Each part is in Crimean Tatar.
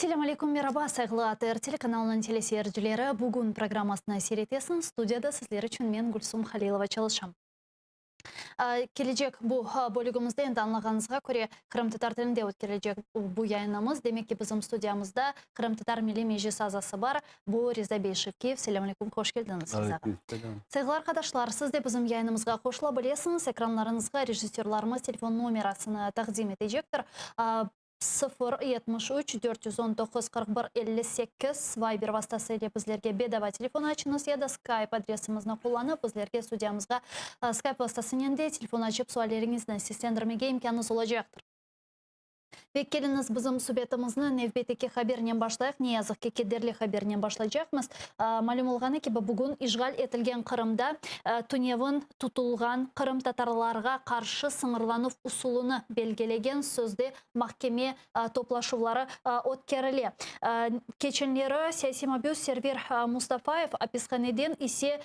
Selâm aleyküm, meraba, sayğılı ATR telekanalınıñ teleseyircileri! Bugün programmasını seyir etesiñiz, studiyada sizler içün men, Gülsum Halilova, çalışam. Kelecek bu bölügimizde, endi añlağanıñızğa köre, qırımtatar tilinde ötkerilecek bu yayınımız. Demek ki, bizim studiyamızda Qırımtatar Milliy Meclisi azası bar, bu Riza bey Şevkiyev. Selâm aleyküm, hoş keldiñiz, Riza ağa. Aleyküm selâm. Sayğılı arqadaşlar, siz de bizim yayınımızğa qoşula bilesiñiz. Ekranlarıñızğa rejissörlarımız telefon nomerasını taqdim etecektir. 0 73 419 41 58 Viber vastası ile bizlerge bedava telefon açıñız ya da Skype adresimizni qullanıp, bizlerge studiyamızğa Skype vastasınen de telefon açıp sualleriñizni seslendirmege imkânıñız olacaqtır. Ve keliñiz, bizim subetimizni nevbetteki habernen başlayıq. Ne yazıq ki, kederli habernen başlaycaqmız. Malüm olğanı kibi, bugün işğal etilgen Qırımda tünevin tutulğan qırımtatarlarğa qarşı sıñırlanuv usulını belgilegen sözde mahkeme toplaşuvları ötkerile. Keçenleri siyasiy mabüs Server Mustafayev apishaneden ise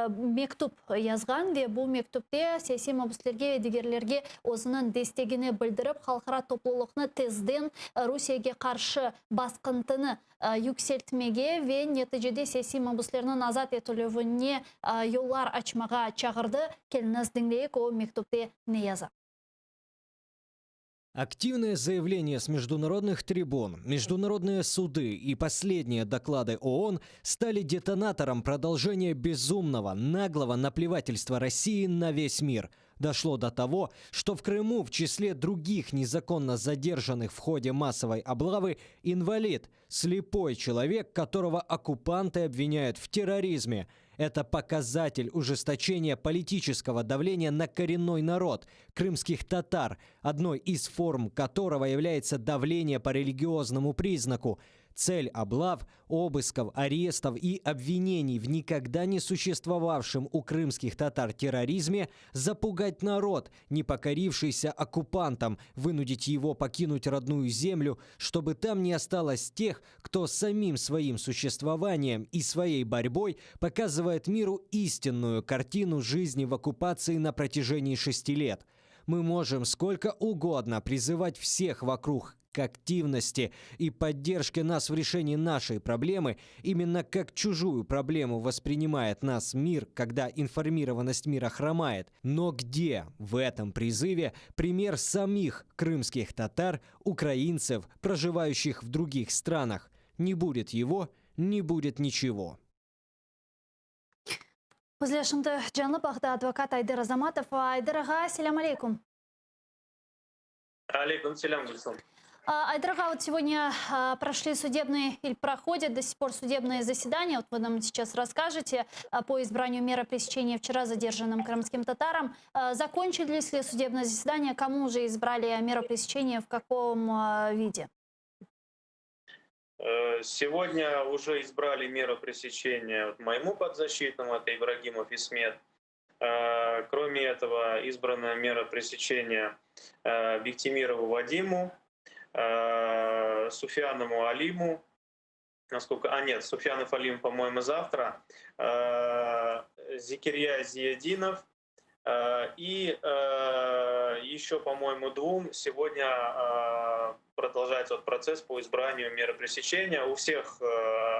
mektüp yazğan ve bu mektüpte siyasiy mabüslerge ve digerlerge özüniñ destegini bildirip, halqara toplulıqnı tezden Rusiyege qarşı basqıntını yükseltmege ve neticede siyasiy mabüslerniñ azat etilüvine yollar açmağa çağırdı. Keliñiz, diñleyik, o mektüpte ne yaza. Активное заявление с международных трибун, международные суды и последние доклады ООН стали детонатором продолжения безумного, наглого наплевательства России на весь мир. Дошло до того, что в Крыму в числе других незаконно задержанных в ходе массовой облавы инвалид, слепой человек, которого оккупанты обвиняют в терроризме. Это показатель ужесточения политического давления на коренной народ, крымских татар, одной из форм которого является давление по религиозному признаку. Цель облав, обысков, арестов и обвинений в никогда не существовавшем у крымских татар терроризме – запугать народ, не покорившийся оккупантам, вынудить его покинуть родную землю, чтобы там не осталось тех, кто самим своим существованием и своей борьбой показывает миру истинную картину жизни в оккупации на протяжении 6 лет. Мы можем сколько угодно призывать всех вокруг к активности и поддержке нас в решении нашей проблемы, именно как чужую проблему воспринимает нас мир, когда информированность мира хромает. Но где в этом призыве пример самих крымских татар, украинцев, проживающих в других странах? Не будет его, не будет ничего. Bizler şimdi canlı bağda advokat Ayder Azamatov. Ayder ağa, selâm aleyküm. Aleyküm selâm, Gülsum. Айдер ağa, вот сегодня прошли судебные или проходят до сих пор судебные заседания, вот вы нам сейчас расскажете по избранию меры пресечения вчера задержанным крымским татарам. Закончились ли судебные заседания, кому уже избрали меру пресечения, в каком виде? Сегодня уже избрали меру пресечения вот моему подзащитному, это Ибрагимов Исмет. Кроме этого, избрана мера пресечения Бектимирову Вадиму, Суфьянову Алиму, насколько. А, нет, Суфьянов Алим, по-моему, завтра. Зикирья Зиядинов и еще, по-моему, двум сегодня продолжается вот процесс по избранию меры пресечения. У всех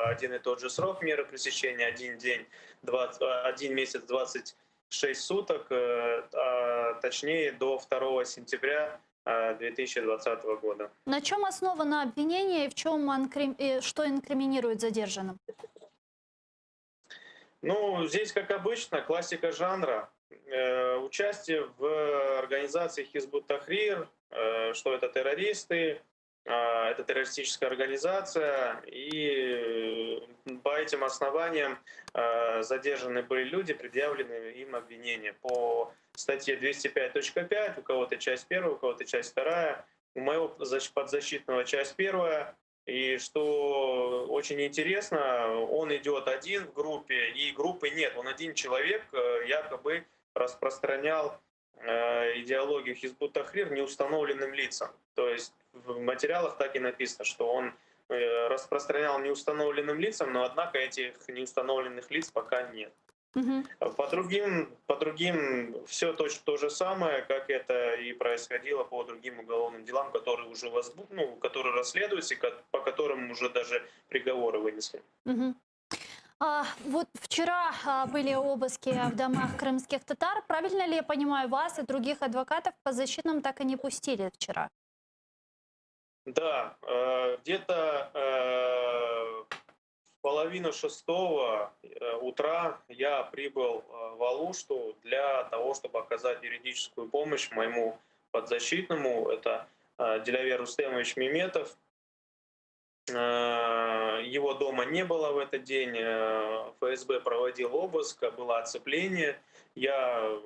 один и тот же срок меры пресечения, один день, 20, 1 месяц, 26 суток, а точнее до 2 сентября 2020 года. На чем основано обвинение и в чем и что инкриминирует задержанным? Ну, здесь, как обычно, классика жанра. Участие в организации Хизбут Тахрир, что это террористы, это террористическая организация, и по этим основаниям задержаны были люди, предъявлены им обвинения по статье 205.5, у кого-то часть первая, у кого-то часть вторая, у моего подзащитного часть первая. И что очень интересно, он идет один в группе, и группы нет. Он один человек якобы распространял идеологию Хизбут Тахрир неустановленным лицам. То есть в материалах так и написано, что он распространял неустановленным лицам, но однако этих неустановленных лиц пока нет. По другим все точно то же самое, как это и происходило по другим уголовным делам, которые уже ну, которые расследуются и по которым уже даже приговоры вынесли. Вот вчера были обыски в домах крымских татар. Правильно ли я понимаю, вас и других адвокатов к подзащитным так и не пустили вчера? Да, где-то в 5:30 утра я прибыл в Алушту для того, чтобы оказать юридическую помощь моему подзащитному. Это Дилявер Рустемович Меметов. Его дома не было в этот день. ФСБ проводил обыск, было оцепление. Я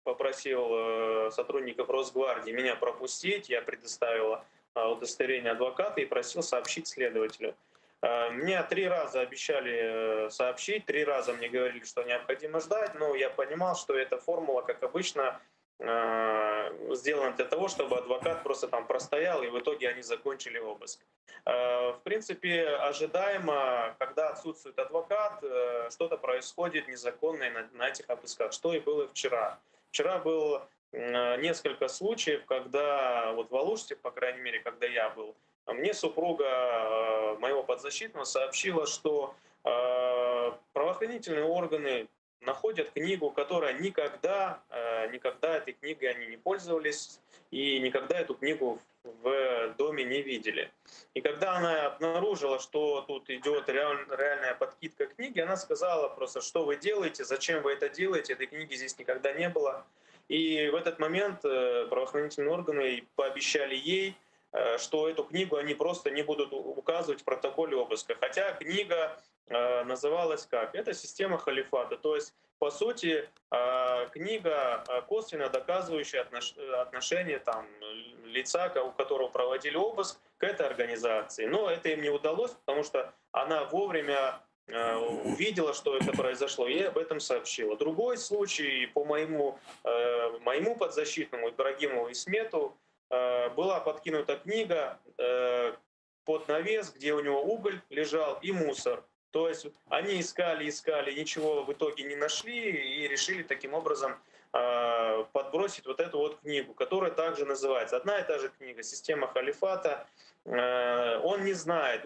попросил сотрудников Росгвардии меня пропустить. Я предоставил удостоверение адвоката и просил сообщить следователю. Мне три раза обещали сообщить, три раза мне говорили, что необходимо ждать, но я понимал, что эта формула, как обычно, сделана для того, чтобы адвокат просто там простоял, и в итоге они закончили обыск. В принципе, ожидаемо, когда отсутствует адвокат, что-то происходит незаконное на этих обысках, что и было вчера. Вчера было несколько случаев, когда вот в Алуште, по крайней мере, когда я был, мне супруга моего подзащитного сообщила, что правоохранительные органы находят книгу, которая никогда, никогда этой книгой они не пользовались и никогда эту книгу в доме не видели. И когда она обнаружила, что тут идет реальная подкидка книги, она сказала просто, что вы делаете, зачем вы это делаете, этой книги здесь никогда не было. И в этот момент правоохранительные органы пообещали ей, что эту книгу они просто не будут указывать в протоколе обыска. Хотя книга называлась как? Это «Система халифата». То есть, по сути, книга, косвенно доказывающая отношение там, лица, у которого проводили обыск, к этой организации. Но это им не удалось, потому что она вовремя увидела, что это произошло, и об этом сообщила. Другой случай по моему подзащитному Ибрагимову Исмету была подкинута книга под навес, где у него уголь лежал и мусор. То есть они искали, искали, ничего в итоге не нашли и решили таким образом подбросить вот эту вот книгу, которая также называется. Одна и та же книга «Система халифата». Он не знает,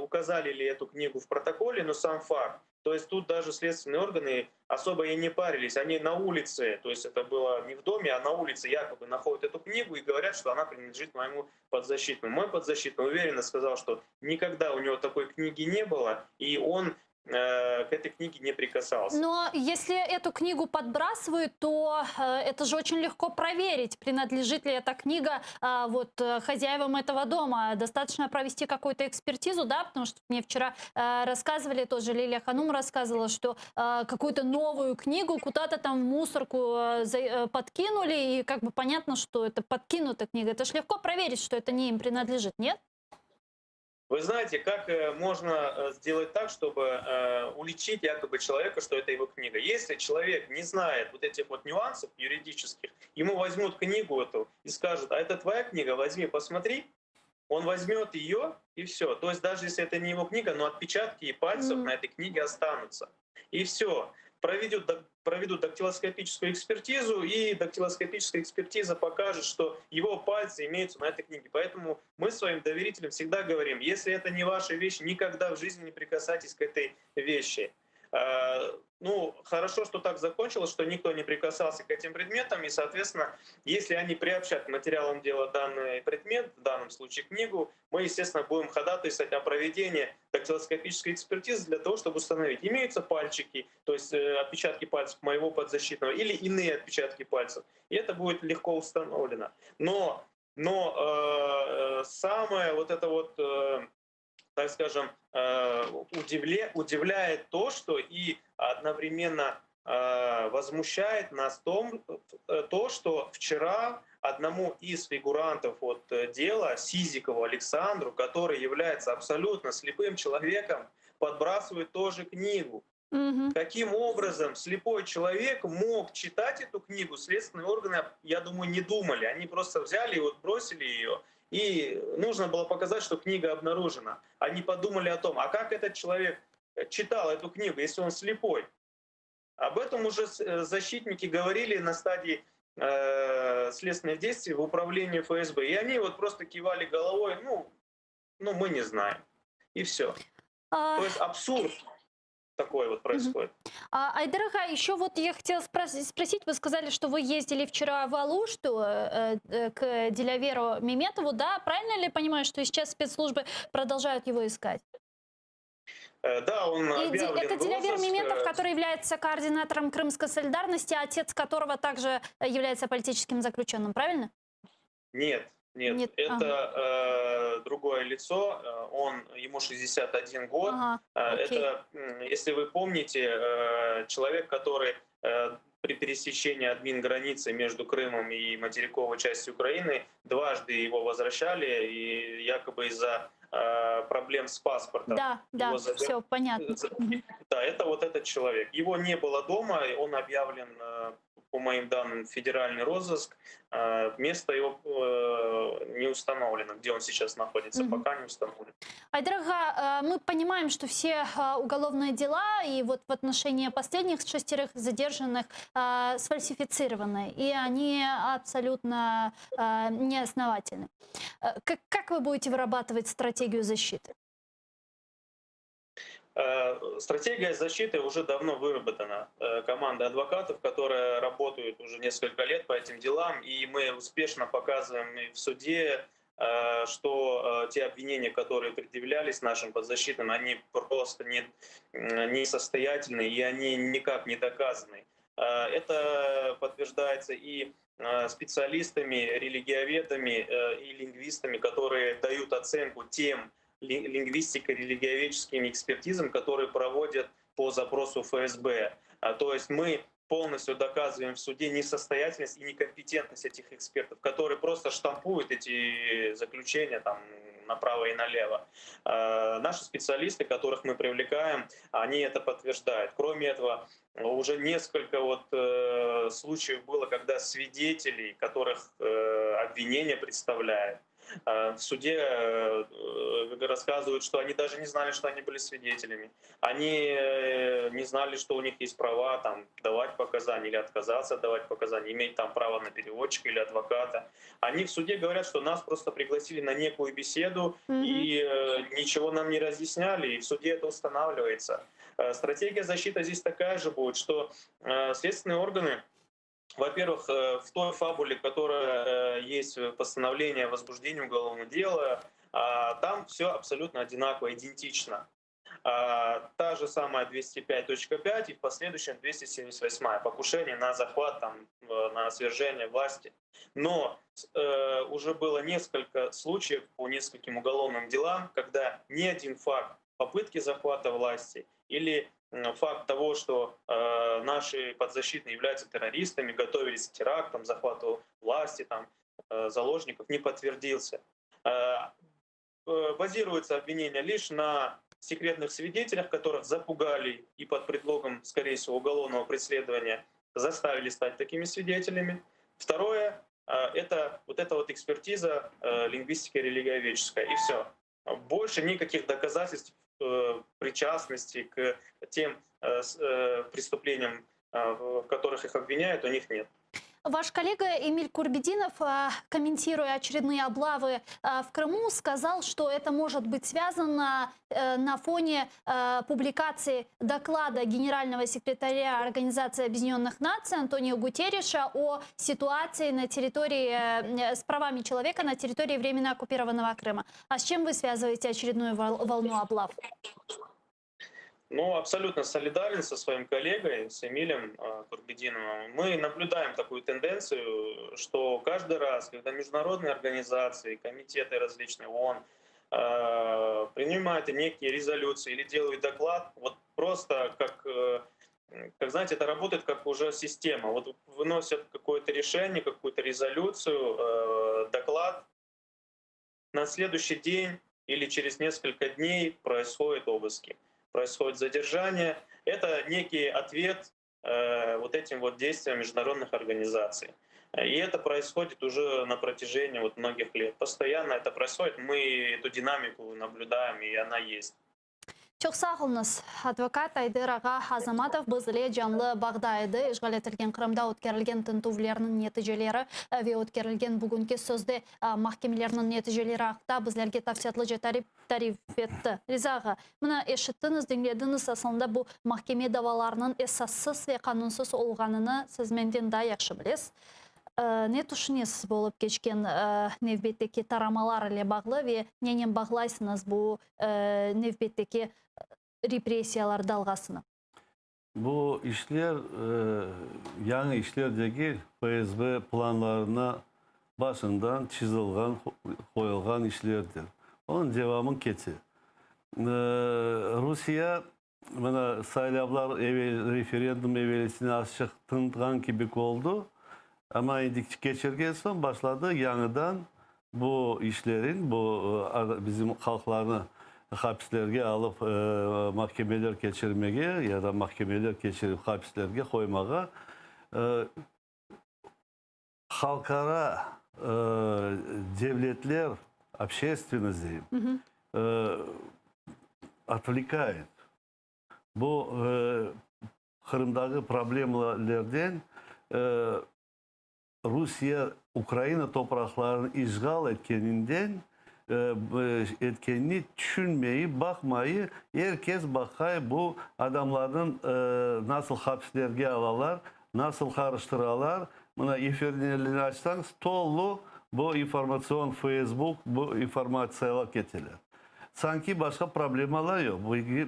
указали ли эту книгу в протоколе, но сам факт. То есть тут даже следственные органы особо и не парились. Они на улице, то есть это было не в доме, а на улице якобы находят эту книгу и говорят, что она принадлежит моему подзащитному. Мой подзащитный уверенно сказал, что никогда у него такой книги не было, и он к этой книге не прикасался. Но если эту книгу подбрасывают, то это же очень легко проверить, принадлежит ли эта книга вот хозяевам этого дома. Достаточно провести какую-то экспертизу, да, потому что мне вчера рассказывали, тоже Лилия Ханум рассказывала, что какую-то новую книгу куда-то там в мусорку подкинули, и как бы понятно, что это подкинутая книга. Это ж легко проверить, что это не им принадлежит, нет? Вы знаете, как можно сделать так, чтобы уличить якобы человека, что это его книга? Если человек не знает вот этих вот нюансов юридических, ему возьмут книгу эту и скажут: «А это твоя книга, возьми, посмотри». Он возьмет ее и все. То есть даже если это не его книга, но отпечатки и пальцев на этой книге останутся. И все. Проведут дактилоскопическую экспертизу, и дактилоскопическая экспертиза покажет, что его пальцы имеются на этой книге. Поэтому мы своим доверителям всегда говорим: если это не ваша вещь, никогда в жизни не прикасайтесь к этой вещи. Ну, хорошо, что так закончилось, что никто не прикасался к этим предметам, и, соответственно, если они приобщат к материалам дела данный предмет, в данном случае книгу, мы, естественно, будем ходатайствовать о проведении дактилоскопической экспертизы для того, чтобы установить, имеются пальчики, то есть отпечатки пальцев моего подзащитного или иные отпечатки пальцев, и это будет легко установлено. Но самое вот это вот, так скажем, удивляет то, что и одновременно возмущает нас то, что вчера одному из фигурантов от дела, Сизикову Александру, который является абсолютно слепым человеком, подбрасывают тоже книгу. Мгм. Каким образом слепой человек мог читать эту книгу, следственные органы, я думаю, не думали. Они просто взяли и вот бросили ее. И нужно было показать, что книга обнаружена. Они подумали о том, а как этот человек читал эту книгу, если он слепой? Об этом уже защитники говорили на стадии следственных действий в управлении ФСБ. И они вот просто кивали головой, ну мы не знаем. И все. То есть абсурд такой вот происходит. Айдер ağa, еще вот я хотела спросить, вы сказали, что вы ездили вчера в Алушту к Дилаверу Меметову, да? Правильно ли я понимаю, что сейчас спецслужбы продолжают его искать? Да, он И это Дилявер Меметов, который является координатором Крымской солидарности, отец которого также является политическим заключенным, правильно? Нет, нет, Нет. это другое лицо, ему 61 год. Это, если вы помните, человек, который при пересечении админ-границы между Крымом и материковой частью Украины дважды его возвращали, и якобы из-за проблем с паспортом. Да, все понятно. Да, это вот этот человек. Его не было дома, он объявлен, по моим данным, в федеральный розыск. Место его не установлено, где он сейчас находится, пока не установлено. Айдер ağa, мы понимаем, что все уголовные дела и вот в отношении последних шестерых задержанных сфальсифицированы, и они абсолютно неосновательны. Как вы будете вырабатывать стратегию защиты? Стратегия защиты уже давно выработана. Команда адвокатов, которая работает уже несколько лет по этим делам, и мы успешно показываем и в суде, что те обвинения, которые предъявлялись нашим подзащитным, они просто несостоятельны и они никак не доказаны. Это подтверждается и специалистами, религиоведами и лингвистами, которые дают оценку тем лингвистико-религиоведческим экспертизам, которые проводят по запросу ФСБ. То есть мы полностью доказываем в суде несостоятельность и некомпетентность этих экспертов, которые просто штампуют эти заключения там направо и налево. Наши специалисты, которых мы привлекаем, они это подтверждают. Кроме этого, уже несколько вот случаев было, когда свидетелей, которых обвинение представляет, в суде рассказывают, что они даже не знали, что они были свидетелями. Они не знали, что у них есть права там, давать показания или отказаться давать показания, иметь там право на переводчика или адвоката. Они в суде говорят, что нас просто пригласили на некую беседу и ничего нам не разъясняли, и в суде это устанавливается. Стратегия защиты здесь такая же будет, что следственные органы, во-первых, в той фабуле, которая есть постановление о возбуждении уголовного дела, там все абсолютно одинаково, идентично. Та же самая 205.5 и в последующем 278 покушение на захват, там, на свержение власти. Но уже было несколько случаев по нескольким уголовным делам, когда ни один факт попытки захвата власти или факт того, что наши подзащитные являются террористами, готовились к терактам, захвату власти, там, заложников, не подтвердился. Базируется обвинение лишь на секретных свидетелях, которых запугали и под предлогом, скорее всего, уголовного преследования заставили стать такими свидетелями. Второе это вот эта вот экспертиза лингвистика религиоведческая, и все. Больше никаких доказательств причастности к тем преступлениям, в которых их обвиняют, у них нет. Ваш коллега Эмиль Курбединов, комментируя очередные облавы в Крыму, сказал, что это может быть связано на фоне публикации доклада генерального секретаря Организации Объединенных Наций Антонио Гутерриша о ситуации на территории с правами человека на территории временно оккупированного Крыма. А с чем вы связываете очередную волну облав? Ну, абсолютно солидарен со своим коллегой, с Эмилем Курбединовым. Мы наблюдаем такую тенденцию, что каждый раз, когда международные организации, комитеты различные, ООН, принимают некие резолюции или делают доклад, вот просто как, знаете, это работает как уже система. Вот выносят какое-то решение, какую-то резолюцию, доклад, на следующий день или через несколько дней происходят обыски, происходит задержание. Это некий ответ вот этим вот действиям международных организаций. И это происходит уже на протяжении вот многих лет. Постоянно это происходит, мы эту динамику наблюдаем, и она есть. Çoq sağ oluñız. Advokat Ayder ağa Azamatov biz ile canlı bağda edi. İşğal etilgen Qırımda ötkerilgen tintüvlerniñ neticeleri ve ötkerilgen bugünki sözde mahkemelerniñ neticeleri aqta bizlerge tafsilâtlıca tarif etti. Riza ağa, mına eşittiñiz, diñlediñiz, asılında bu mahkeme davalarınıñ esassız ve qanunsız olğanını siz menden daa yahşı bilesiz. Ne tüşünesiz bu olıp keçken nevbetteki taramalar ile bağlı ve nenen bağlaysıñız bu nevbetteki repressiyalar dalğasını? Bu işler yañı işler degil, FSB planlarına başından çizilğan, qoyulğan işlerdir. Onıñ devamı kete. Rusiye mına saylavlar evel, referendum evelisine azçıq tınğan kibi oldı, amma endi keçirgen soñ başladı yañıdan Bu işlerin, bu bizim halqlarnı hapislerge alıp mahkemeler keçirmege ya da mahkemeler keçirip hapislerge qoymağa halqara devletler, общественность deyim, otvlekayet. Bu Qırımdaki problemlerden Rusiye Ukraina topraqlarını işğal etkeninden etkenini tüşünmeyip, baqmayı, er kes baqay bu adamlarnıñ nasıl hapislerge alalar, nasıl qarıştıralar. Mına efirlerni açsañız, tolu bu informatsion feysbuk, bu informatsiyalar keteler. Sanki başqa problemalar yoq.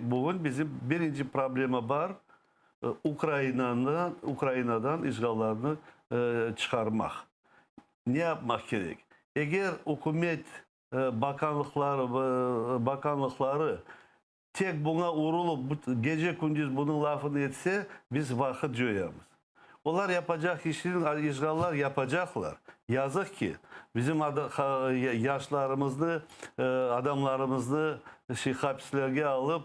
Bugün bizim birinci problema bar, Ukrainanı, Ukrainadan işğallarnı çıqarmaq. Ne yapmaq kerek? Eger ükümet bakanlıqları, bakanlıqları tek buña urulıp, gece-kündüz bunıñ lafını etse, biz vaqıt coyamız. Olar yapacaq işni işğallar yapacaqlar. Yazıq ki, bizim yaşlarımıznı, adamlarımıznı şey hapislerge alıp,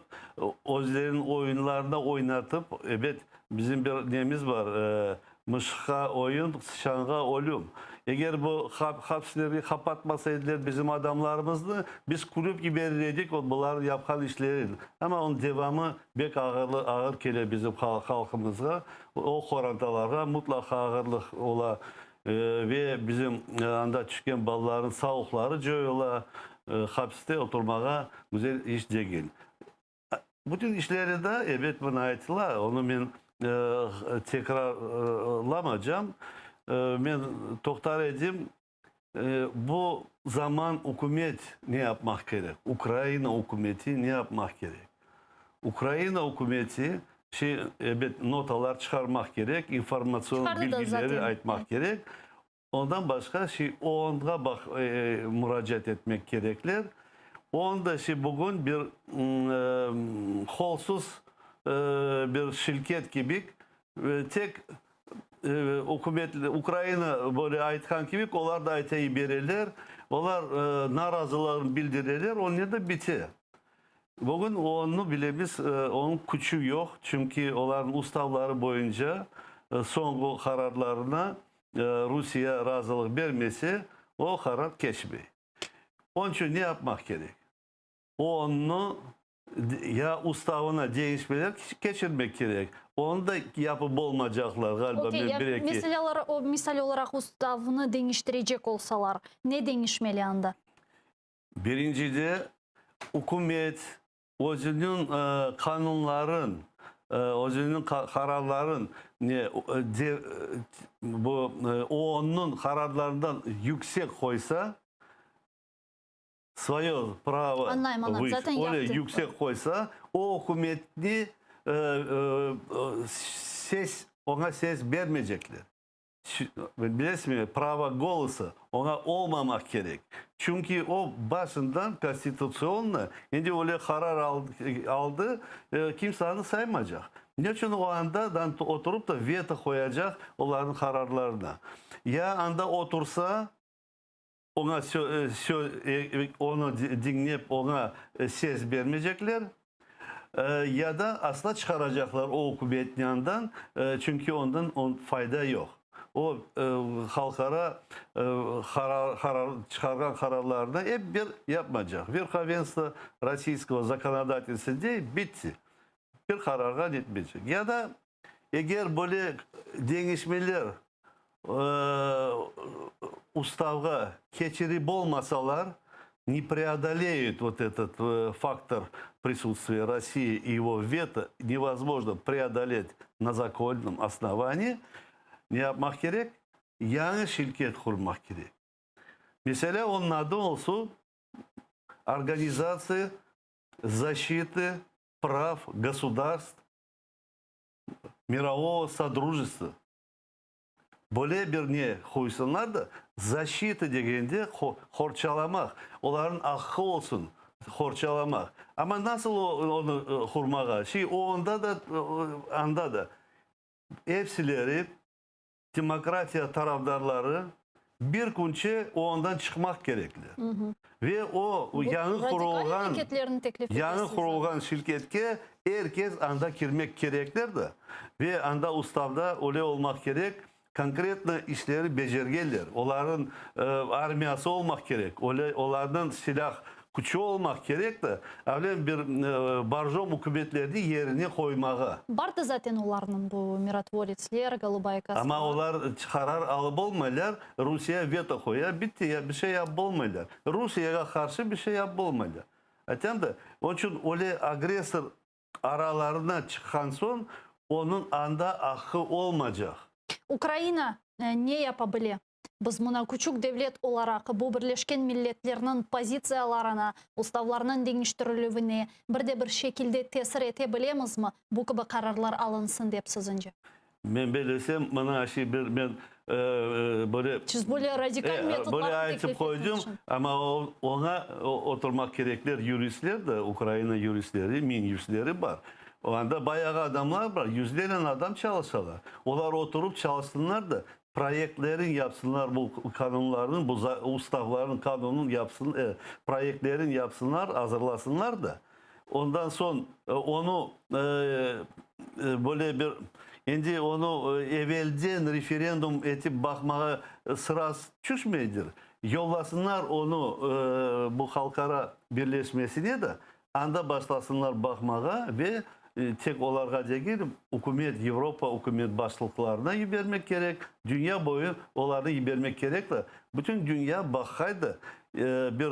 özleriniñ oyunlarına oynatıp, ebet, bizim bir nemiz bar, mışıqqa oyun, sıçanğa ölüm. Eger bu hapislerge qapatmasa ediler bizim adamlarımıznı, biz külüp yiberir edik bularnıñ yapqan işlerini. Amma onıñ devamı bek ağırlı, ağır kele bizim halqımızğa, o qorantalarğa mutlaqa ağırlıq ola. Ve bizim anda tüşken balalarnıñ sağlıqları coyula, hapiste oturmağa güzel iş degil. Bütün işleri da, ebet, mına aytıla, onı men tekrarlamacam. Men toqtar edim, bu zaman ükümet ne yapmaq kerek, Ukraina ükümeti ne yapmaq kerek? Ukraina ükümeti, şey, ebet, notalar çıqarmaq kerek, informatsion bilgileri aytmaq kerek. Ondan başqa şey, OONğa baq, muracaat etmek kerekler. OON da şey, bugün bir qolsuz bir şirket kibi, tek ükümet, Ukraina böyle aytqan kibi, olar da ayta yibereler, olar narazılarını bildireler, onen de bite. Bugün OONnı bilemiz, onıñ küçü yoq, çünki olarnıñ ustavları boyunca soñğu qararlarına Rusiye razılıq bermese, o qarar keçmey. Onıñ içün ne yapmaq kerek? OONnı ya ustavına deñişmeler keçirmek kerek, onı da yapıp olmaycaqlar, ğaliba, Okey, men bir-eki. Misal olaraq, ustavnı deñiştirecek olsalar, ne deñişmeli anda? Birincide, ükümet özüniñ qanunların, özüniñ qararların ne bu OONnıñ qararlarından yüksek qoysa, svoye pravo öyle yüksek qoysa, o ükümetni ses, oña ses bermeycekler. Bilesizmi, pravo golosa oña olmamaq kerek. Çünki o başından konstitutsionno endi öyle qarar aldı, kimse anı saymaycaq. Ne içün o anda oturıp da veto qoyacaq olarnıñ qararlarına? Ya anda otursa, oña onı diñlep oña ses bermeycekler, ya da asla çıqaracaqlar o ükümetni andan, çünki ondan fayda yoq. O halqara qarar, çıqarğan qararlarını ep bir yapmaycaq. Verhovenstvo rossiyskogo zakonodatelstva dey, bitti. Bir qararğa yetmeycek. Ya da eger böyle deñişmeler ustavğa keçirip olmasalar, ne preodoleyut vot etot faktor prisutstviya Rossii i ego veto nevozmojno preodolet na zakonnom osnovanii, ne yapmaq kerek? Yañı şirket qurmaq kerek. Meselâ, onıñ adı olsun Organizatsiya zaşçitı prav gosudarstv mirovogo sodrujestva. Böyle bir ne qoysınlar da, zaşçita degende qorçalamaq, olarnıñ aqqı olsun qorçalamaq. Amma nasıl onı qurmağa? Şey, o onda da, anda da. Epsileri demokratiya tarafdarları bir künçe ondan çıqmaq kerekler. Ve o yañı qurulğan, yañı qurulğan şirketke er kes anda kirmek kerekler de. Ve anda ustavda öyle olmaq kerek, konkretno işleri becergenler, olarnıñ armiyası olmaq kerek, öyle olarnıñ silâh küçü olmaq kerek de, avlen bir borjom ükümetlerni yerine qoymağa. Bardı zaten olarnıñ bu mirotvoretsler, golubaya kaskalar. Amma olar qarar alıp olmaylar, Rusiye veto qoya, bitti, ya bir şey yapıp olmaylar. Rusiyege qarşı bir şey yapıp olmaylar. Aytam da, onıñ içün öyle agressor aralarına çıqqan soñ, onıñ anda aqqı olmaycaq. Ukraina ne yapa bile? Biz mına küçük devlet olaraq bu Birleşken Milletlerniñ pozitsiyalarına, ustavlarnıñ deñiştirilüvine bir de bir şekilde tesir ete bilemizmi, bu kibi qararlar alınsın dep sizince? Men bellesem, mına şey bir men böyle Siz böyle radikal metodlarnı böyle aytıp qoydım, amma oña oturmaq kerekler yuristler de, Ukraina yuristleri, Minyustleri bar. Anda bayağı adamlar bar, yüzlernen adam çalışalar. Olar oturıp çalışsınlar da, Proyektlerin yapsınlar bu qanunlarnıñ, bu ustavlarnıñ qanunın yapsın, proyektlerin yapsınlar, azırlasınlar da, ondan soñ onı böyle bir endi onı evelden referendum etip baqmağa sırası tüşmeydir. Yollasınlar onı bu halqara birleşmesine de, Anda başlasınlar baqmağa ve tek olarğa degil, ükümet, Avropa ükümet başlıqlarına yibermek kerek, dünya boyu olarnı yibermek kerek de, bütün dünya baqaydı, bir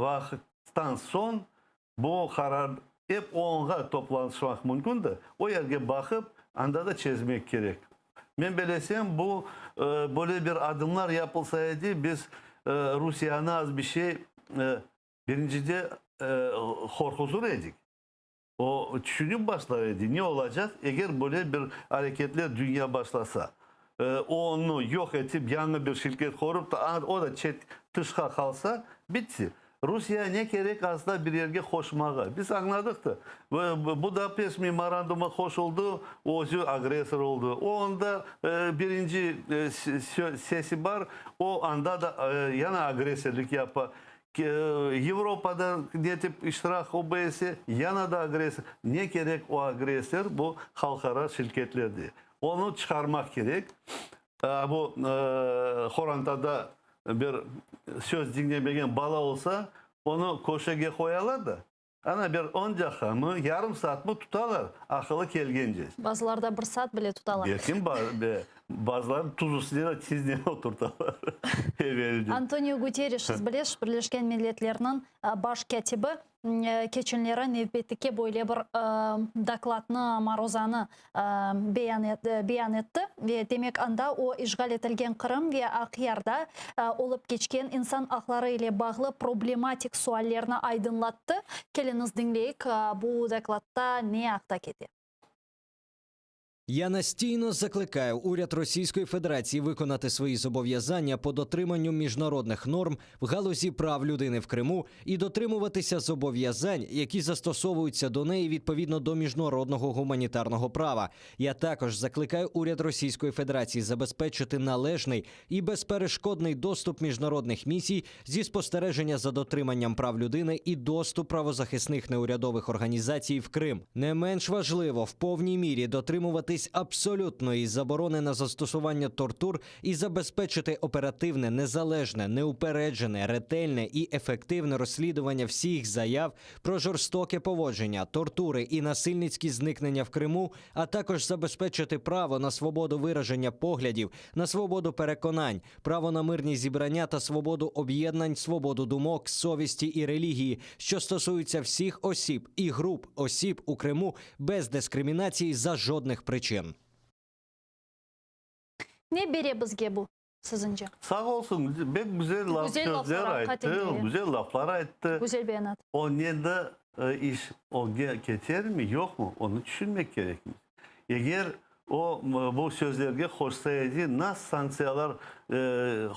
vaqıttan soñ bu qarar ep oñğa toplanışmaq mümkün de, o yerge baqıp, anda da çezmek kerek. Men belesem, bu böyle bir adımlar yapılsa edi, biz Rusiyanı az bir şey Birincide, qorquzır edik. O, tüşünip başlar edi, ne olacaq, eger böyle bir areketler dünya başlasa. Onı yoq etip, yañı bir şirket qurıp da, o da çet, tışqa qalsa, bitti. Rusiye ne kerek asla bir yerge qoşmağa. Biz añladıq da, Budapest memorandumı qoşuldı, özü agressor oldı. O, onda birinci sesi bar, o, anda da yana agressorlik yapa. Avropada ne tip iştirak OBSE, yana da agressor. Ne kerek o agressor bu halqara şirketlerde. Onı çıqarmaq kerek. Bu qorantada bir söz diñlemegen bala olsa, onı köşege qoyalar da, Ana, bir on daqqamı, yarım saatmı tutalar, aqılı kelgence. Bazıları da bir saat bile tutalar. Belkim, bazıları tuz üstüne de tiznen oturtalar evelden. Antonio Guterres, siz bilesiz, Birleşken Milletlerniñ Baş kâtibi, keçenleri nevbetteki böyle bir dokladnı, maruzanı beyan etti ve demek anda o işğal etilgen Qırım ve Aqyarda olıp keçken insan aqları ile bağlı problematik suallerni aydınlattı. Keliñiz diñleyik, bu dokladta ne aqta kete. Я настійно закликаю уряд Російської Федерації виконати свої зобов'язання по дотриманню міжнародних норм в галузі прав людини в Криму і дотримуватися зобов'язань, які застосовуються до неї відповідно до міжнародного гуманітарного права. Я також закликаю уряд Російської Федерації забезпечити належний і безперешкодний доступ міжнародних місій зі спостереження за дотриманням прав людини і доступ правозахисних неурядових організацій в Крим. Не менш важливо в повній мірі дотримуватись. Домогтись абсолютної заборони на застосування тортур і забезпечити оперативне, незалежне, неупереджене, ретельне і ефективне розслідування всіх заяв про жорстоке поводження, тортури і насильницькі зникнення в Криму, а також забезпечити право на свободу вираження поглядів, на свободу переконань, право на мирні зібрання та свободу об'єднань, свободу думок, совісті і релігії, що стосуються всіх осіб і груп осіб у Криму без дискримінації за жодних причин. Ne bere bizge bu siziñce? Sağ olsun, pek güzel laf, Güzel laflar, sözler hakikaten ayttı, de. güzel laflar ayttı. Güzel beyanat. O ne de iş ögge keter mi, yoq mı, onı tüşünmek kerekmiz. Eger o bu sözlerge qoşsa edi, nasıl sanktsiyalar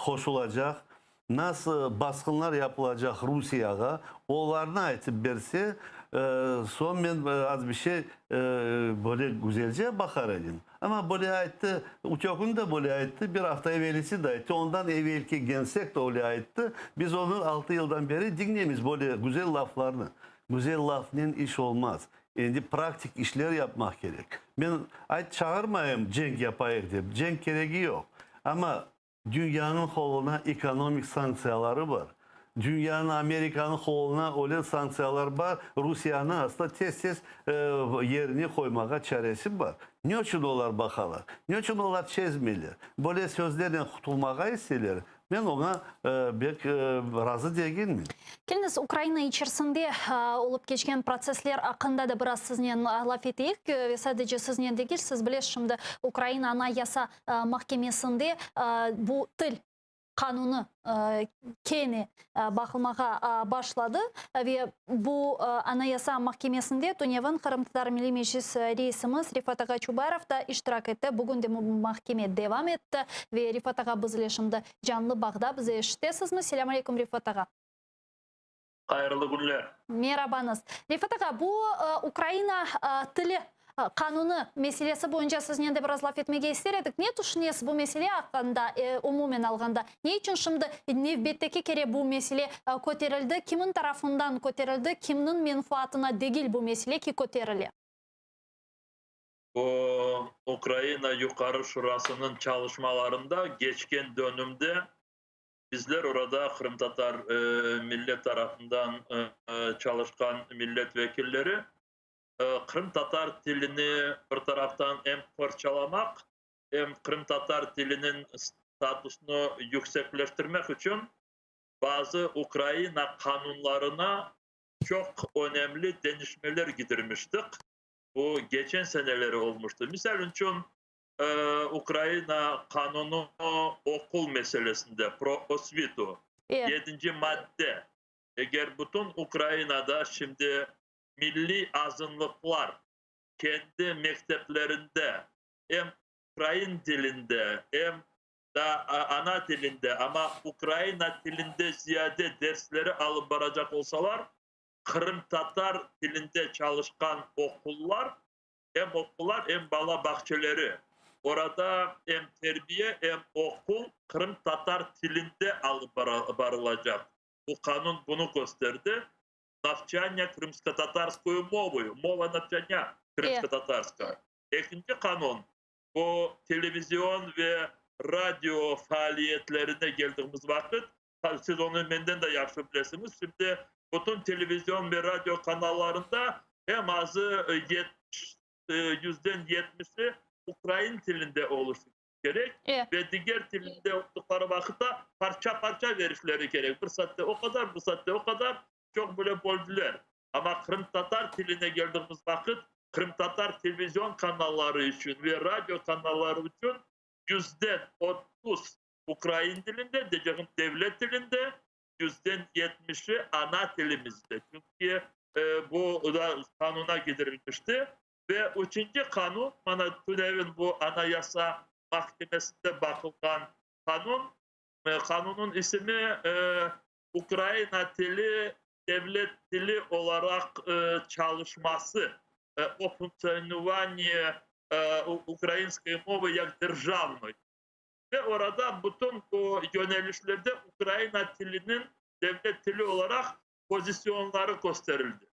qoşulacaq, nasıl basqınlar yapılacaq Rusiyağa, olarnı aytıp berse, soñ men az bir şey böyle güzelce baqar edim. Amma böyle ayttı, Utökün de böyle ayttı, bir afta evelisi de ayttı, ondan evelki gensek de öyle ayttı. Biz onı 6 yıldan beri diñleymiz böyle güzel laflarnı. Güzel lafnen iş olmaz. Endi praktik işler yapmaq kerek. Men ayt çağırmayım cenk yapayıq dep, cenk keregi yoq. Amma dünyanıñ qoluna ekonomik sanktsiyaları bar. Dünyanıñ, Amerikanıñ qoluna öyle sanktsiyalar bar, Rusiyanı asla tez-tez yerine qoymağa çaresi bar. Ne içün olar baqalar? Ne içün olar çezmeyler? Böyle sözlernen qutulmağa isteyler. Men oña bek razı degilmen. Keliñiz, Ukraina içerisinde olıp keçken protsessler aqqında da biraz siznen laf eteyik. Ve sadece siznen degil, siz bilesiz, şimdi Ukraina Anayasa mahkemesinde bu til qanunı kene baqılmağa başladı. Ve bu Anayasa mahkemesinde tünevin Qırımtatar Milliy Meclis reisimiz Refat ağa Çubarov da iştirak etti. Bugün de bu mahkeme devam etti. Ve Refat ağa biz ile şimdi canlı bağda. Bizi eşitesizmi? Selâm aleyküm, Refat ağa. Hayırlı künler. Merabañız. Refat ağa, bu Ukraina tili qanunı meselesi boyunca siznen de biraz laf etmege ister edik. Ne tüşünesiz bu mesele aqqında, umumen alğanda? Ne içün şimdi nevbetteki kere bu mesele köterildi? Kimin tarafından köterildi? Kimniñ menfaatına degil bu mesele ki köterile? Bu Ukraina Yuqarı Şurasınıñ çalışmalarında keçken dönümde bizler orada qırımtatar millet tarafından çalışqan millet vekilleri qırımtatar tilini bir taraftan em qorçalamaq, em qırımtatar tiliniñ statusını yüksekleştirmek içün bazı Ukraina qanunlarına çoq önemli deñişmeler gidirmiştik. Bu geçen seneleri olmuştı. Misal içün, Ukraina qanunı oqul meselesinde, pro osvitu, yedinci madde, eger bütün Ukrainada şimdi milliy azınlıqlar kendi mekteplerinde em ukrain tilinde, em da ana tilinde, amma Ukraina tilinde ziyade dersleri alıp baracaq olsalar, qırımtatar tilinde çalışqan oqullar, em oqullar, em bala bağçeleri, orada em terbiye, em oqul qırımtatar tilinde alıp barılacaq. Bu qanun bunı kösterdi. Navçanya krımskotatarskoyu movoyu, mova navçanya krımskotatarskaya. Ekinci qanun, bu televizion ve radio faaliyetlerine geldiğimiz vaqıt, siz onı menden de yahşı bilesiñiz, şimdi bütün televizion ve radio kanallarında eñ azı 70%-i ukrain tilinde oluşu kerek ve diger tilinde olduqları vaqıtta parça-parça verişleri kerek. Bir saatte o qadar, bir saatte o qadar, çoq böyle böldüler. Amma qırımtatar tiline geldiğimiz vaqıt, qırımtatar televizion kanalları içün ve radio kanalları içün 30% ukrain tilinde, deycegim devlet tilinde, 70%-i ana tilimizde. Çünki bu da qanuna gidirilmişti. Ve üçünci qanun, mana tünevin bu Anayasa mahkemesinde baqılğan qanun, qanunıñ isimi Ukraina tili devlet tili olaraq çalışması, o funksionuvaniye ukrainskoy movı yak derjavnoy. Ve orada bütün bu yönelişlerde Ukraina tiliniñ devlet tili olaraq pozisyonları kösterildi.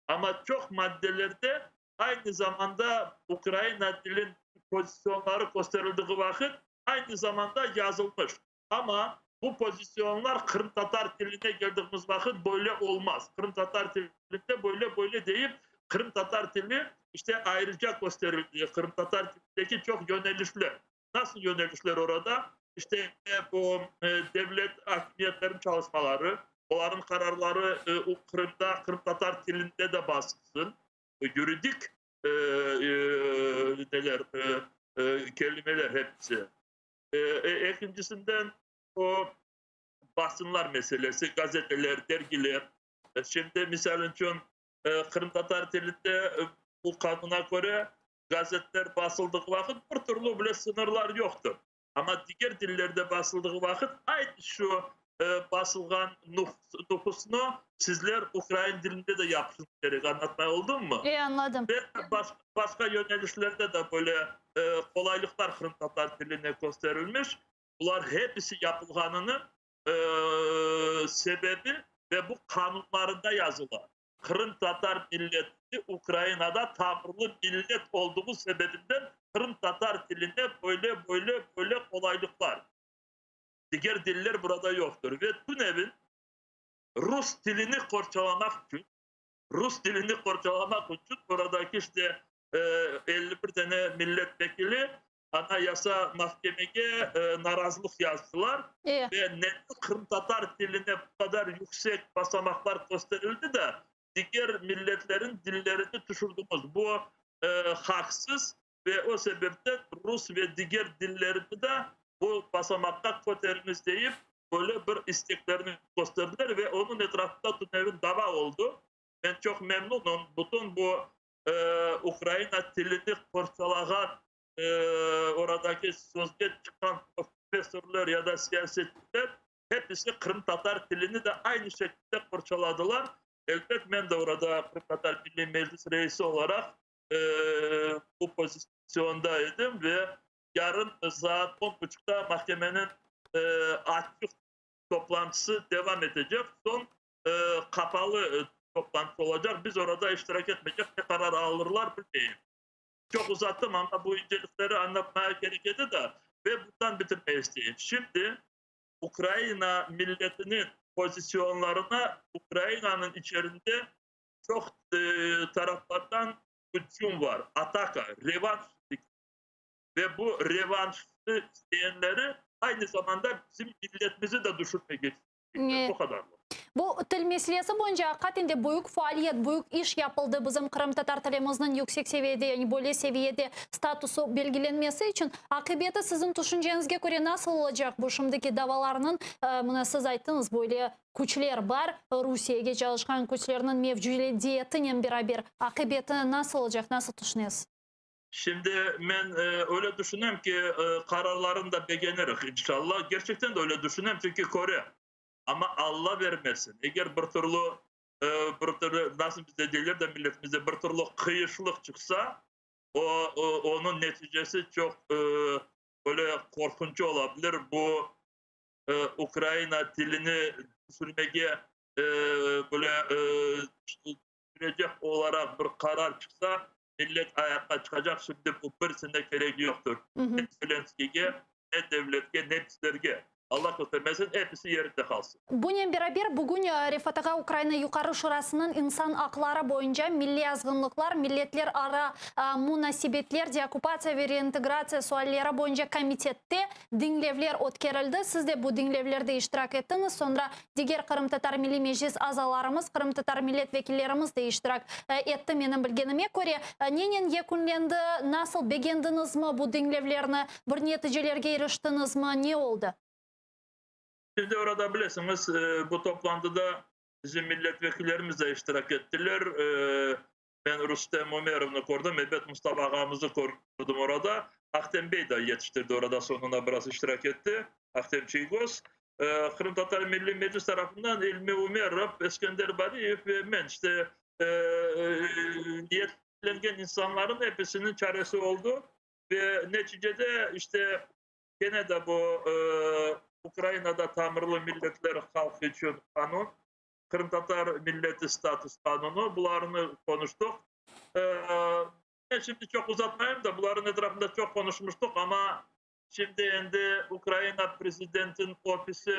Amma çoq maddelerde aynı zamanda Ukraina tilin. pozisyonları kösterildiği vaqıt aynı zamanda yazılmış. Amma bu pozisyonlar qırımtatar tiline geldiğimiz vaqıt böyle olmaz. Qırımtatar tilinde böyle böyle deyip qırımtatar tili işte ayrıca kösterildi. Qırımtatar tilindeki çoq yönelişler. Nasıl yönelişler orada? İşte bu devlet akimiyetleriniñ çalışmaları, olarnıñ qararları Qırımda qırımtatar tilinde de basılsın. Yuridik neler, kelimeler hepsi. Ekincisinden o basınlar meselesi, gazeteler, dergiler. Şimdi, misal içün, qırımtatar tilinde bu qanuna köre gazetler basıldığı vaqıt bir türlü bile sıñırlar yoqtır. Amma diger tillerde basıldığı vaqıt aynı şu basılğan nufusnı sizler ukrain tilinde de yapışıñız kerek. Añlatmay oldımmı? E, añladım. Ve başqa yönelişlerde de böyle qolaylıqlar qırımtatar tiline kösterilmiş. Bular hepisi yapılğanınıñ sebebi ve bu qanunlarında yazıla. Qırımtatar milleti Ukrainada tamırlı millet olduğu sebebinden qırımtatar tiline böyle, böyle, böyle qolaylıqlar. Diger diller burada yoqtır. Ve tünevin rus tilini qorçalamaq içün, rus tilini qorçalamaq içün buradaki işte 51 tane milletvekili Anayasa mahkemege narazılıq yazdılar. Ve neden qırımtatar tiline bu qadar yüksek basamaqlar kösterildi de, diger milletlerin dillerini tüşürdüñiz? Bu haqsız ve o sebepten rus ve diger dillerini de bu basamaqqa köteriñiz deyip, böyle bir isteklerini kösterdiler ve onıñ etrafında tünevin dava oldı. Men çoq memnunım, bütün bu Ukraina tilini qorçalağan oradaki sözge çıqqan professorlar ya da siyasetçiler hepisi qırımtatar tilini de aynı şekilde qorçaladılar. Elbet, men de orada Qırımtatar Milliy Meclis reisi olaraq bu pozisyonda edim ve yarın saat on buçuqta mahkemeniñ açıq toplantısı devam etecek, soñ qapalı toplantı olacaq, biz orada iştirak etmeycek, ne qarar alırlar bilmeyim. Çoq uzattım, amma bu incelikleri añlatmaya kerek edi da, ve bundan bitirmeye isteyim. Şimdi Ukraina milletiniñ pozisyonlarına Ukrainanıñ içerinde çoq taraflardan hücum var, ataka, revanş ve bu revanşnı isteyenleri aynı zamanda bizim milletimizi de düşürmege isteyler. Bu qadarlı. Bu til meselesi boyunca aqiqaten de büyük faaliyet, büyük iş yapıldı bizim qırımtatar tilimizniñ yüksek seviyede, yani böyle seviyede statusı belgilenmesi içün. Aqibeti siziñ tüşünceñizge köre nasıl olacaq bu şimdiki davalarnıñ? Mına siz ayttıñız, böyle küçler bar, Rusiyege çalışqan küçlerniñ mevcudiyetinen beraber aqibeti nasıl olacaq, nasıl tüşünesiz? Şimdi men öyle düşünem ki, qararlarını da begeniriq, inşallah. Gerçekten de öyle düşünem, çünki körem. Amma Alla vermesin, eger bir türlü, bir türlü, nasıl bizde deyler de milletimizde, bir türlü qıyışlıq çıqsa, o, onıñ neticesi çoq böyle qorqunç ola bilir. Bu Ukraina tilini tüşürmege böyle tüşürecek olaraq bir qarar çıqsa, millet ayaqqa çıqacaq. Şimdi bu birisine keregi yoqtır. Ne Zelenskiyge, ne devletke, ne bizlerge. Allah köstermesin, episi yerinde qalsın. Bunen beraber, bugün Refat ağa Ukraina Yuqarı Şurasınıñ insan aqları boyunca milliy azğınlıqlar, milletlerara munasebetler, deokkupatsiya ve reintegratsiya sualleri boyunca komitette diñlevler ötkerildi. Siz de bu diñlevlerde iştirak ettiñiz. Soñra diger Qırımtatar Milliy Meclis azalarımız, qırımtatar millet vekillerimiz de iştirak etti, menim bilgenime köre. Nenen yekünlendi, nasıl, begendiñizmi bu diñlevlerni, bir neticelerge iriştiñizmi, ne oldı? Şimdi orada bilesiñiz, bu toplantıda bizim milletvekillerimiz de iştirak ettiler. Men Rustem Umerovnı kördim, ebet, Mustafa ağamıznı kördim orada. Ahtem bey de yetiştirdi orada, soñuna biraz iştirak etti, Ahtem Çiygoz. Qırımtatar Milliy Meclis tarafından İlmi Umerov, Eskender Bariyev ve men, işte, niyetlengen insanların episiniñ çaresi oldı. Ve neticede, işte, kene de bu Ukrainada tamırlı milletler halqı içün qanun, qırımtatar milleti status qanunı, bularnı qonuştıq. Men şimdi çoq uzatmayım da, buların etrafında çoq qonuşmuştuq, amma şimdi endi Ukraina Prezidentin ofisi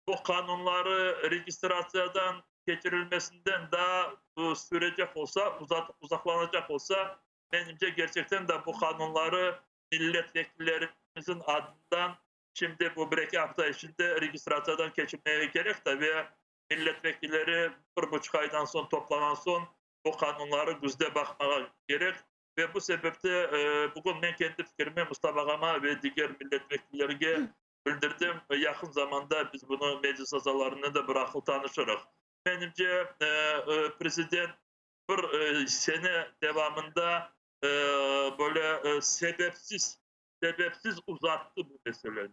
bu qanunları registratsiyadan keçirilmesinden daa sürecek olsa, uzaqlanacaq olsa, menimce, kerçekten de bu qanunları milletvekillerimizin adından şimdi bu bir-eki afta içinde registratsiyadan keçirmege kerek de ve milletvekilleri bir buçuq aydan soñ toplanan soñ bu qanunları küzde baqmağa kerek. Ve bu sebepte bugün men kendi fikrimi Mustafa ağama ve diger milletvekillerge bildirdim. Yaqın zamanda biz bunı meclis azalarınen de bir aqıl tanışırıq. Menimce, prezident bir sene devamında böyle sebepsiz, sebepsiz uzattı bu meseleni.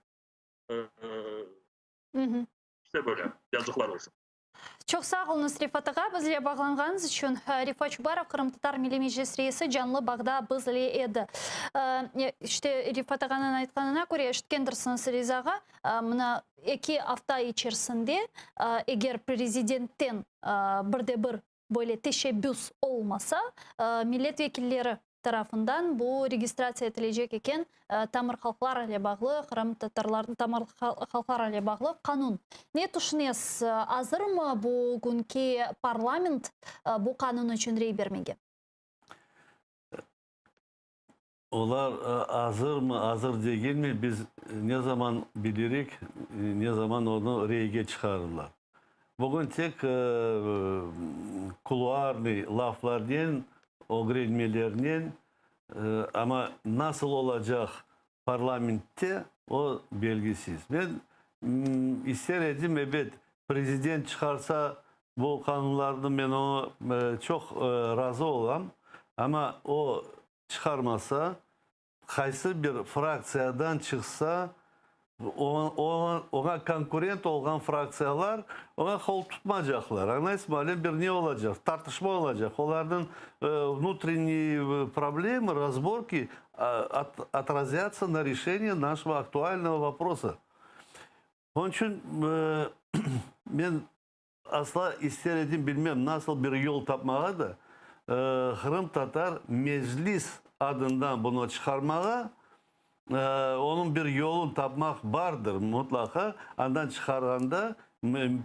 İşte böyle. Yazıqlar olsun. Çoq sağ oluñız, Refat ağa, bizle bağlanğanıñız içün. Refat Çubarov, Qırımtatar Milliy Meclis reisi canlı bağda bizle edi. İşte, Refat ağanıñ aytqanına köre, eşitkendirsiñiz, Riza ağa, mına eki afta içerisinde, eger prezidentten bir de bir böyle teşebbüs olmasa, millet vekilleri tarafından bu registratsiya etilecek eken tamır halqlar ile bağlı, qırımtatarlarnıñ tamır halqlar ile bağlı qanun. Ne tüşünesiz, azırmı bugünki parlament bu qanun içün rey bermege? Olar azırmı, azır degilmi, biz ne zaman bilirik, ne zaman onı reyge çıqarırlar. Bugün tek kuluarnıy laflarnen, ögrenmelernen, amma nasıl olacaq parlamentte, o belgisiz. Men ister edim, ebet, prezident çıqarsa bu qanunlarnı, men oña çoq razı olam, amma o çıqarmasa, qaysı bir fraktsiyadan çıqsa, oña konkurent olğan fraktsiyalar oña qol tutmacaqlar. Añlaysızmı? Öyle bir ne olacaq, tartışma olacaq. Olarnıñ vnutrenniy problemı, razborki otrazâtsa na rişeniye našego aktualnogo voprosa. Onıñ içün men Asla ister edim, bilmem, nasıl bir yol tapmağa da, Qırımtatar Meclis adından bunı çıqarmağa, onıñ bir yolun tapmaq bardır mutlaqa. Andan çıqarğanda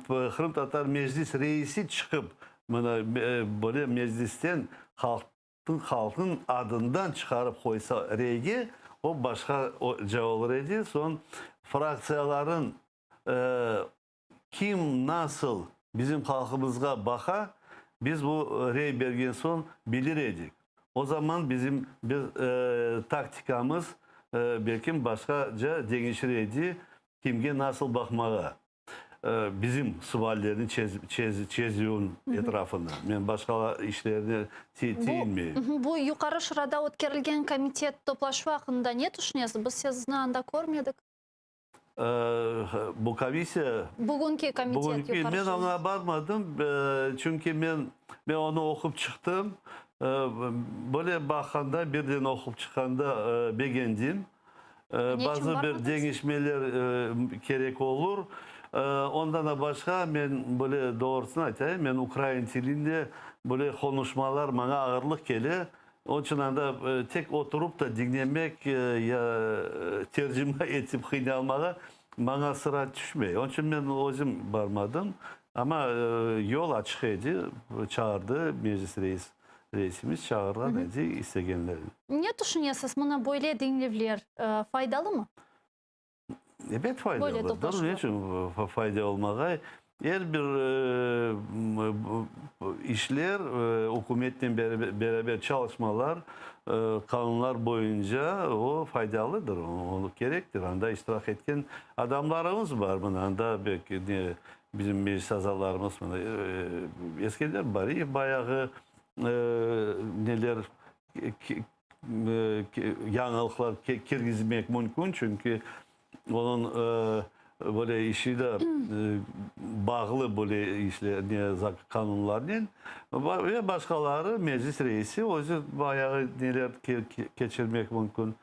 Qırımtatar Meclis reisi çıqıp, mına, böyle Meclisten halq Halqnıñ adından çıqarıp qoysa reyge, o başqaca olur edi. Soñ fraktsiyaların kim nasıl bizim halqımızğa baqa, biz bu rey bergen soñ bilir edik. O zaman bizim bir taktikamız belkim başqaca deñişir edi, kimge nasıl baqmağa. Bizim suallerni çezüvniñ etrafında. Men başqa işlerine tiyinmeyim. Bu Yuqarı Şurada ötkerilgen komitet toplaşuvı aqqında ne tüşünesiz? Biz sizni anda körmedik. Bu komissiya? Bugünki komitet, Yuqarı Şura. Men oña barmadım, çünki men onı oqup çıqtım. Böyle baqqanda, birden oqup çıqqanda begendim. Bazı bir deñişmeler kerek olur. Ondan da başqa, men böyle doğrusını aytayım, men ukrain tilinde böyle qonuşmalar maña ağırlıq kele. Onıñ içün anda tek oturıp da diñlemek ya tercime etip qıynalmağa maña sıra tüşmey. Onıñ içün men özüm barmadım. Amma yol açıq edi, çağırdı Meclis reis. Reisimiz çağırğan edi istegenlerni. Ne tüşünesiz, mına böyle diñlevler faydalımı? Ebet faydalıdır. Ne içün fayda olmağay? Er bir işler, ükümetnen beraber çalışmalar, qanunlar boyunca o faydalıdır, o kerektir. Anda iştirak etken adamlarımız bar, mına anda belki ne Bizim meclis azalarımız mına Eskender Bariyev bayağı neler yañılıqlar kirgizmek mümkün, çünki onıñ böyle işi de bağlı böyle işler, qanunlarnen ve başqaları, meclis reisi özü bayağı neler keçirmek mümkün.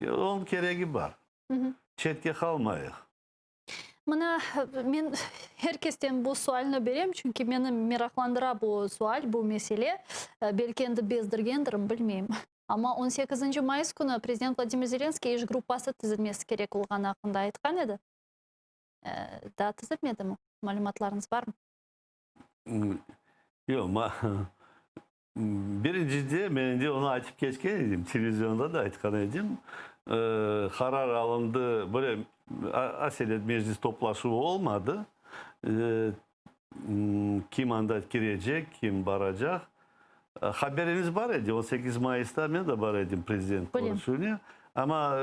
Onıñ keregi bar. Çetke qalmayıq. Mına, men her kesten bu sualni berem, çünki meni meraqlandıra bu sual, bu mesele. Belki endi bezdirgendirim, bilmeyim. Amma on sekizinci mayıs künü prezident Vladimir Zelenskiy iş gruppası tizilmesi kerek olğanı aqqında aytqan edi. Daa tizilmedimi? Malümatlarıñız barmı? Yoq, birincide men endi onı aytıp keçken edim, televizionda da aytqan edim, qarar alındı, böyle aselet meclis toplaşuvı olmadı, kim anda kirecek, kim baracaq, haberimiz bar edi, 18 mayısta men de bar edim prezident körüşüvine, amma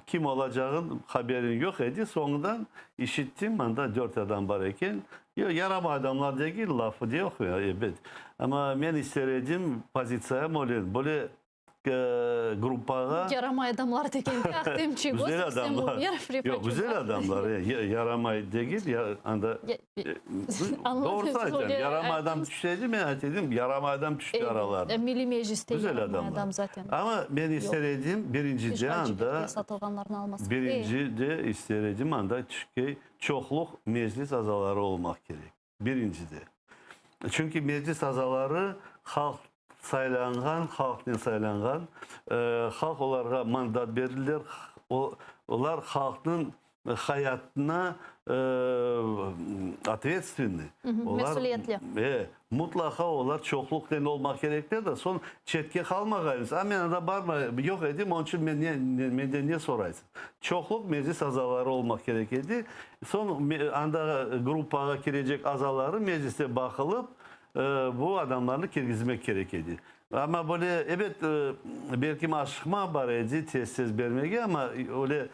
kim olacağı haberim yoq edi, soñundan işittim, anda dört adam bar eken, Yoq, yaramay adamlar degil, lafı yoq, ebet. Amma men ister edim, pozitsiyam öyle, böyle gruppağa. Yaramay adamlar degende, Ahtem Çiygoz, Güzel Rustem adamlar. Umerov, Refat Yoq, güzel Çubarov. adamlar, yaramay degil, anda Doğrusı aytam, yaramay adam tüşseydi, men ayt edim, yaramay adam tüşti aralarına. Milliy Mecliste Güzel yaramay adamlar. adam zaten. Amma men ister edim, birincide anda, birincide ister edim anda tüşkey Çoqluq Meclis azaları olmaq kerek, birincide. Çünki Meclis azaları halq saylanğan, halqnen saylanğan, halq olarğa mandat berdiler, olar halqnıñ hayatına otvetstvennyy, Mesüliyetli. Mutlaqa olar çoqluqnen olmaq kerekler de, soñ çetke qalmağaymız. A, men anda barma, yoq edim, onıñ içün men ne, menden ne soraysıñ? Çoqluq meclis azaları olmaq kerek edi. Soñ anda gruppağa kirecek azaları mecliste baqılıp, bu adamlarnı kirgizmek kerek edi. Amma böyle, ebet, belkim aşıqma bar edi tez-tez bermege, amma öyle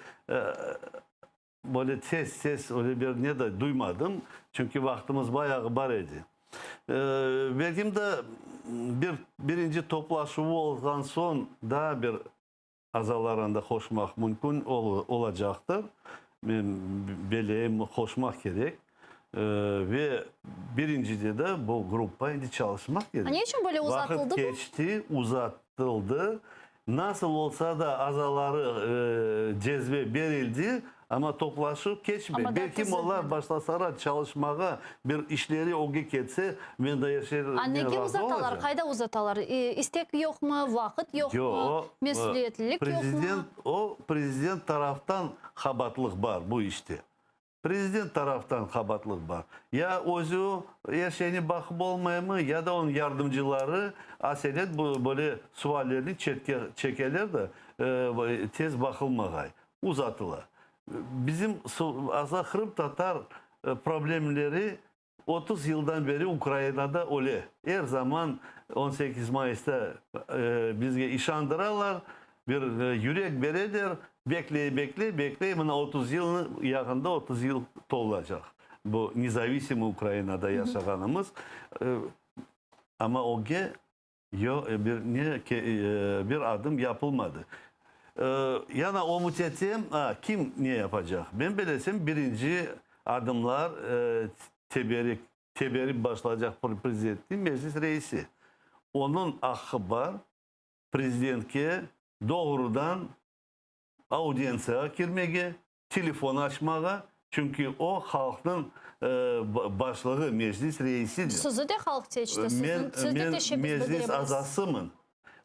Böyle tez-tez öyle bir ne de duymadım, çünki vaqtımız bayağı bar edi. Belkim de bir birinci toplaşuvı olğan soñ daa bir azalar anda qoşmaq mümkün olacaqtır. Men beleyim, qoşmaq kerek. Ve birincide de bu gruppa endi çalışmaq kerek. Ne içün böyle uzatıldı bu? Vaqıt keçti, uzatıldı. Nasıl olsa da azaları cezve berildi, amma toplaşuv keçmey. Belkim olar başlasalar çalışmağa, bir işleri ögge ketse, men de er şey A nege razı uzatalar? olacam. Qayda uzatalar? İstek yoqmı, vaqıt yoqmı, Yoq, mesüliyetlilik yoqmı? Prezident, o prezident taraftan qabatlıq bar bu işte. Prezident taraftan qabatlıq bar. Ya özü er şeyni baqıp olmaymı, ya da onıñ yardımcıları aselet bu böyle suallerni çetke çekeler de, tez baqılmağay, uzatıla. Bizim asla qırımtatar problemleri 30 yıldan beri Ukrainada öle. Er zaman 18 mayısta bizge işandıralar, bir yürek bereler, bekley, bekley, bekley, mına 30 yılnı, yaqında 30 yıl tolacaq bu nezavisimıy Ukrainada yaşağanımız. Amma ögge Yoq, bir ne bir adım yapılmadı. Yana ümüt etem, kim ne yapacaq? Men bilesem, birinci adımlar teberik, teberip başlaycaq prezidentniñ Meclis reisi. Onıñ aqqı bar, prezidentke doğrudan audientsiyağa kirmege, telefon açmağa, çünki o halqnıñ başlığı, Meclis reisidir. Sizi de halq seçti, siziñ, siz de Men teşebbüs Meclis bildirebilesiz. azasımın.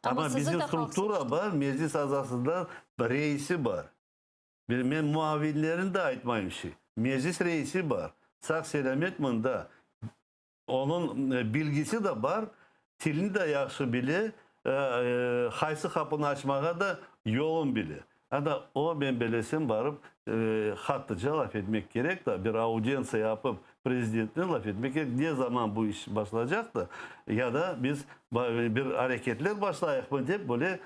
Amma Amma sizi bizim de halq struktura seçti. bar, Meclis azasında reisi bar. Men muavinlerini de aytmayım şi. Meclis reisi bar. Sağ-selâmet mında. Onıñ bilgisi de bar, tilni de yahşı bile, qaysı qapını açmağa da yolun bile. Ana o, men belesem, barıp hattıca laf etmek kerek da, bir audientsiya yapıp prezidentnen laf etmek kerek, ne zaman bu iş başlaycaq da, ya da biz bir areketler başlayıqmı dep böyle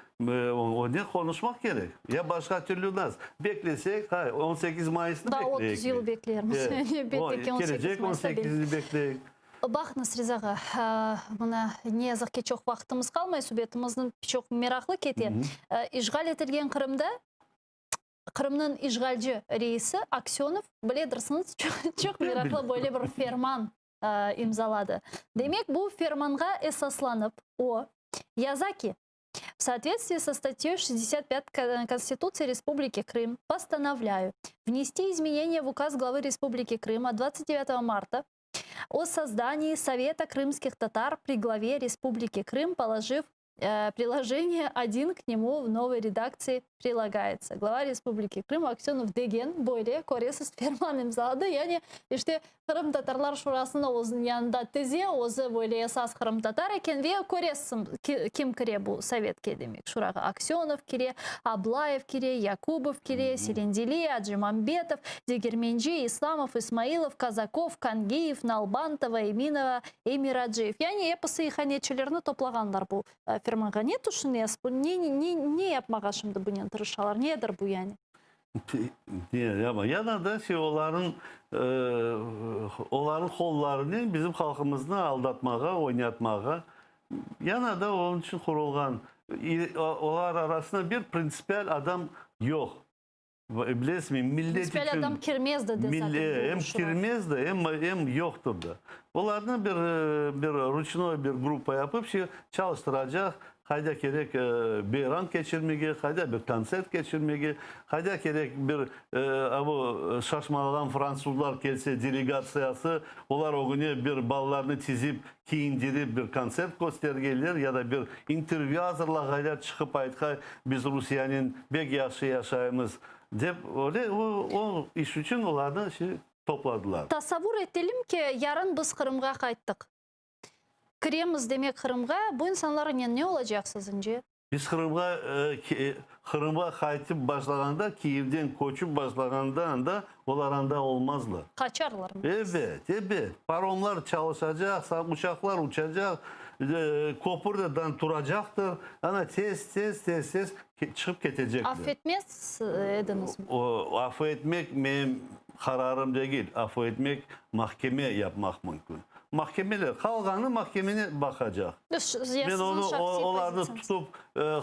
onen qonuşmaq kerek. Ya başqa türlü nas. Beklesek, hay, 18 mayısnı Daa bekleyik. 30 yıl beklermiz. Elbette ki, 18 Kelecek mayısda belki. 18-ni bekleyik. Baqıñız, Riza ağa, mına, ne yazıq ki, çoq vaqtımız qalmay, subetimizniñ çoq meraqlı kete. İşğal etilgen Qırımda Qırımnıñ işğalci reisi Aksönov, biledirsiñiz, çoq meraqlı böyle bir ferman imzaladı. Demek, bu fermanğa esaslanıp, o, yaza ki, V sootvetствии со статьей 65 Конституции Республики Крым постановляю внести изменения в указ главы Республики Крым от 29 марта о создании Совета крымских татар при главе Республики Крым, положив. Priloženiye odin k nemu v novой redaktsii prilagayetsya. Glava Respubliki Krım Aksönov degen böyle, köresiz, ferman imzaladı. Yani, işte, Qırımtatarlar Şurasını özüniñ yanında tize, özü böyle esas qırımtatar eken ve köresiz, kim kire bu sovetke, demek, şurağa Aksönov kire, Ablayev kire, Yakubov kire, Serendili, Acimambetov, Degermenci, İslamov, İsmailov, Kazakov, Kangiyev, Nalbantova, Eminova, Emiraciyev, yani episi ihanetçilerni toplağanlar bu firmağa. Ne tüşünesiz, bu ne, ne, ne yapmağa şimdi bunen tırışalar, nedir bu yani? Ne yapma? Ya da şey olarnıñ, olarnıñ qollarınen bizim halqımıznı aldatmağa, oynatmağa. Yana da onıñ içün qurulğan. Olar arasında bir printsipial adam yoq. Bilesizmi, millet içün... Printsipial adam kirmezdi de zaten bu Em kirmezdi, em, em yoqtır da. Olarnı bir, bir ruçnoy bir gruppa yapıp, şey çalıştıracaq, qayda kerek beyram keçirmege, qayda bir kontsert keçirmege, qayda kerek bir avu şaşmalağan fransuzlar kelse delegatsiyası, olar ögüne bir balalarnı tizip, kiyindirip bir kontsert köstergenler ya da bir intervyu azırlağaylar, çıqıp aytqay, biz Rusiyanen bek yahşı yaşaymız, dep, öyle o, o iş içün olarnı şey topladılar. Tasavvur etelim ki, yarın biz Qırımğa qayttıq. Kiremiz, demek, Qırımğa, bu insanlarnen ne olacaq, siziñce? Biz Qırımğa Qırımğa qaytıp başlağanda, Kiyevden köçip başlağanda anda olar anda olmazlar. Qaçarlarmı? Ebet, ebet. Paromlar çalışacaq, uçaqlar uçacaq, köpür de dan turacaqtır. Ana tez, tez, tez, tez çıqıp ketecekler. Afu etmez ediñizmi? Afu etmek menim qararım degil. Afu etmek mahkeme yapmaq mümkün. Mahkemeler, qalğanı mahkemene baqacaq. Men onı, olarnı tutıp,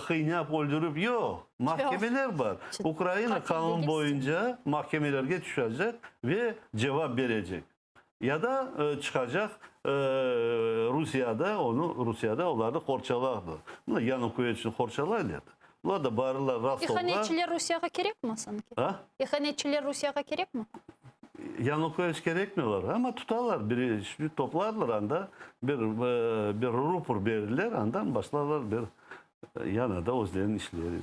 qıynap, öldürip, yoq. Mahkemeler bar. Ukraina qanun boyunca mahkemelerge tüşecek ve cevap berecek. Ya da çıqacaq Rusiyada, onı Rusiyada olarnı qorçalarlar. Mına Yanukoviçni qorçalaylar. Olar da barırlar Rostovğa. İhanetçiler Rusiyağa kerekmi sanki? A? İhanetçiler Rusiyağa kerekmi? Yanukoviç kerekmi olarğa? Amma tutalar, bir şimdi toplarlar anda, bir bir rupor berirler, andan başlarlar bir yana da özleriniñ işleri.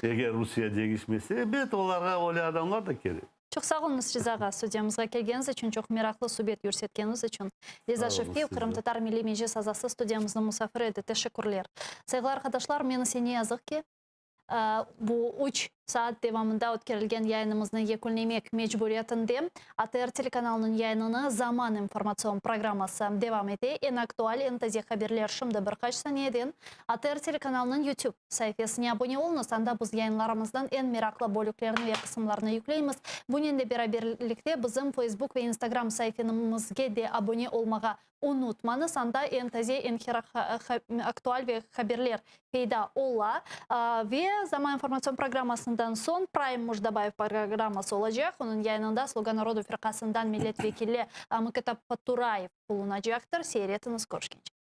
Eger Rusiye deñişmese, ebet, olarğa öyle adamlar da kerek. Çoq sağ oluñız, Riza ağa, studiyamızğa kelgeniñiz içün, çoq meraqlı subet yürsetkeniñiz içün. Riza Şevkiyev, Qırımtatar Milliy Meclis azası, studiyamıznıñ musafiri edi. Teşekkürler. Sayğılı arqadaşlar, men ise ne yazıq ki, bu üç saat devamında ötkerilgen yayınımıznı yekünlemek mecburiyetindem. ATR telekanalınıñ yayınını Zaman informatsion programması devam ete. Eñ aktual, eñ taze haberler şimdi bir qaç saniyeden ATR telekanalınıñ YouTube saifesine abone oluñız, anda biz yayınlarımıznıñ eñ meraqlı bölüklerini ve qısımlarını yükleymiz. Bunen de beraberlikte bizim Facebook ve Instagram saifenimizge de abone olmağa unutmañız, anda eñ taze, eñ aktual ve haberler peyda ola. Ve Zaman informatsion programmasından soñ Prime Mujdabayev programması olacaq, onıñ yayınında Sluga narodu firqasından millet vekili Mıkıta Poturayev bulunacaqtır. Seyir etiñiz, körüşkence.